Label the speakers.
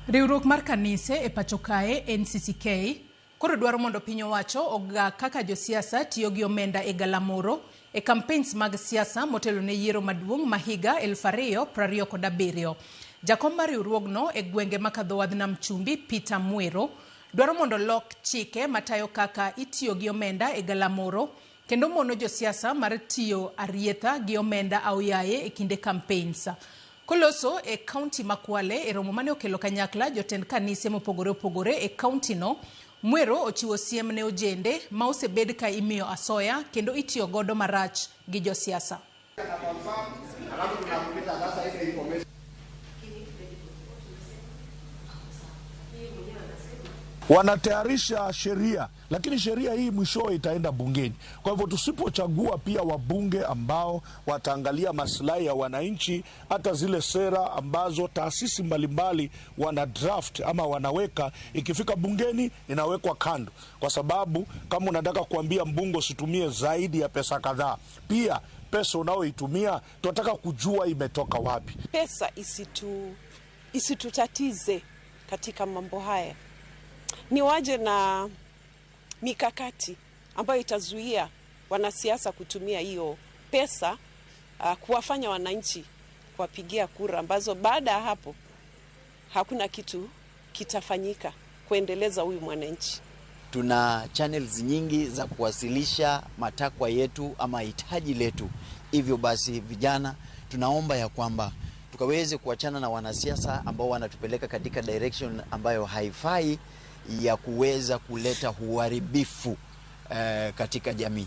Speaker 1: Riwruok mar kanise e pacho kae NCCK koro dwaro mondo piny owacho oga kaka josiasa tiyo gi omenda e galamoro e campaigns mag siasa motelo ne yiero maduong' ma higa 2027. Jakom mar riwruogno e gwenge ma kadho wadh nam chumbi Peter Mwero dwaro mondo lok chike matayo kaka itiyo gi omenda e galamoro kendo mono josiasa mar tiyo arietha gi omenda aoyaye e kinde campaigns. Koloso e kaunti ma Kwale e romo mane okelo kanyakla jotend kanise mopogore opogore e kaunti no, Mwero ochiwo siem ne ojende ma osebed ka imiyo asoya kendo itiyo godo marach gi josiasa.
Speaker 2: Wanatayarisha sheria, lakini sheria hii mwishowe itaenda bungeni. Kwa hivyo tusipochagua pia wabunge ambao wataangalia maslahi ya wananchi, hata zile sera ambazo taasisi mbalimbali wana draft ama wanaweka, ikifika bungeni inawekwa kando, kwa sababu kama unataka kuambia mbunge usitumie zaidi ya pesa kadhaa, pia pesa unaoitumia tunataka kujua imetoka wapi.
Speaker 3: Pesa isitutatize katika mambo haya. Ni waje na mikakati ambayo itazuia wanasiasa kutumia hiyo pesa kuwafanya wananchi kuwapigia kura ambazo baada ya hapo hakuna kitu kitafanyika kuendeleza huyu mwananchi.
Speaker 4: Tuna channels nyingi za kuwasilisha matakwa yetu ama hitaji letu. Hivyo basi vijana tunaomba ya kwamba tukaweze kuachana na wanasiasa ambao wanatupeleka katika direction ambayo haifai ya kuweza kuleta uharibifu katika jamii.